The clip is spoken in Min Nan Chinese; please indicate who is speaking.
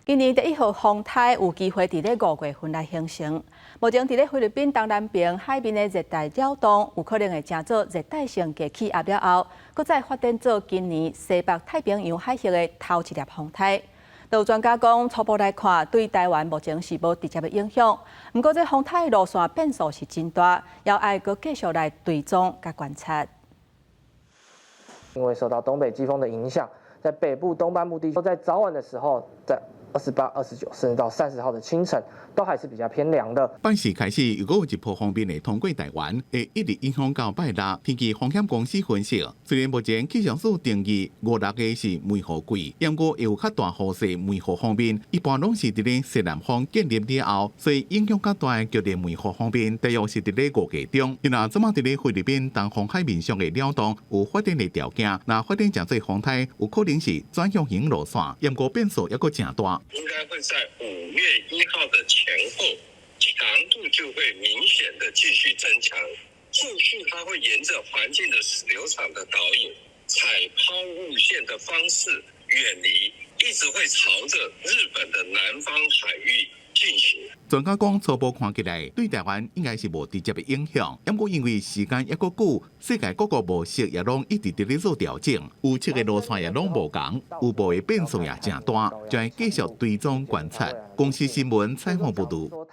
Speaker 1: 今年第一號風颱有機會佇咧5月份來形成。目前佇咧菲律賓東南邊海面的熱帶擾動，有可能會成做熱帶性低氣壓了後，閣再發展做今年西北太平洋海域的頭一粒風颱。有專家講，初步來看，對台灣目前是無直接的影響。毋過，這風颱路線變數是真大，猶愛閣繼續來追蹤佮觀察。
Speaker 2: 因為受到東北季風的影響，在北部東半部地區，在早晚的時候，在28、29，甚至到30號的清晨，都還是比較偏涼的。
Speaker 3: 拜四開始，如果有一波鋒面會通過台灣，會一直影響到拜六。天氣風險公司分析，雖然目前氣象署定義五六月是梅雨季，毋過會有較大雨勢梅雨鋒面，一般攏是佇咧西南風建立了後，所以影響較大的強烈梅雨鋒面，大約是佇咧5月中。若這馬佇咧菲律賓東方海面上的擾動有發展的條件，若發展成做風颱，有可能是轉向型路線，毋過變數猶閣誠大。
Speaker 4: 應該會在5月1號的前後，強度就會明顯的繼續增強。後續它會沿着環境的流場的導引，採拋物線的方式遠離，一直會朝着日本的南方海域進行。
Speaker 3: 專家講，初步看起來對台灣應該是無直接的影響，毋過因為時間猶閣久，世界各國模式也攏一直佇咧做調整，預測的路線也攏無仝，預報的變數也誠大，將會繼續追蹤觀察。公視新聞採訪報導。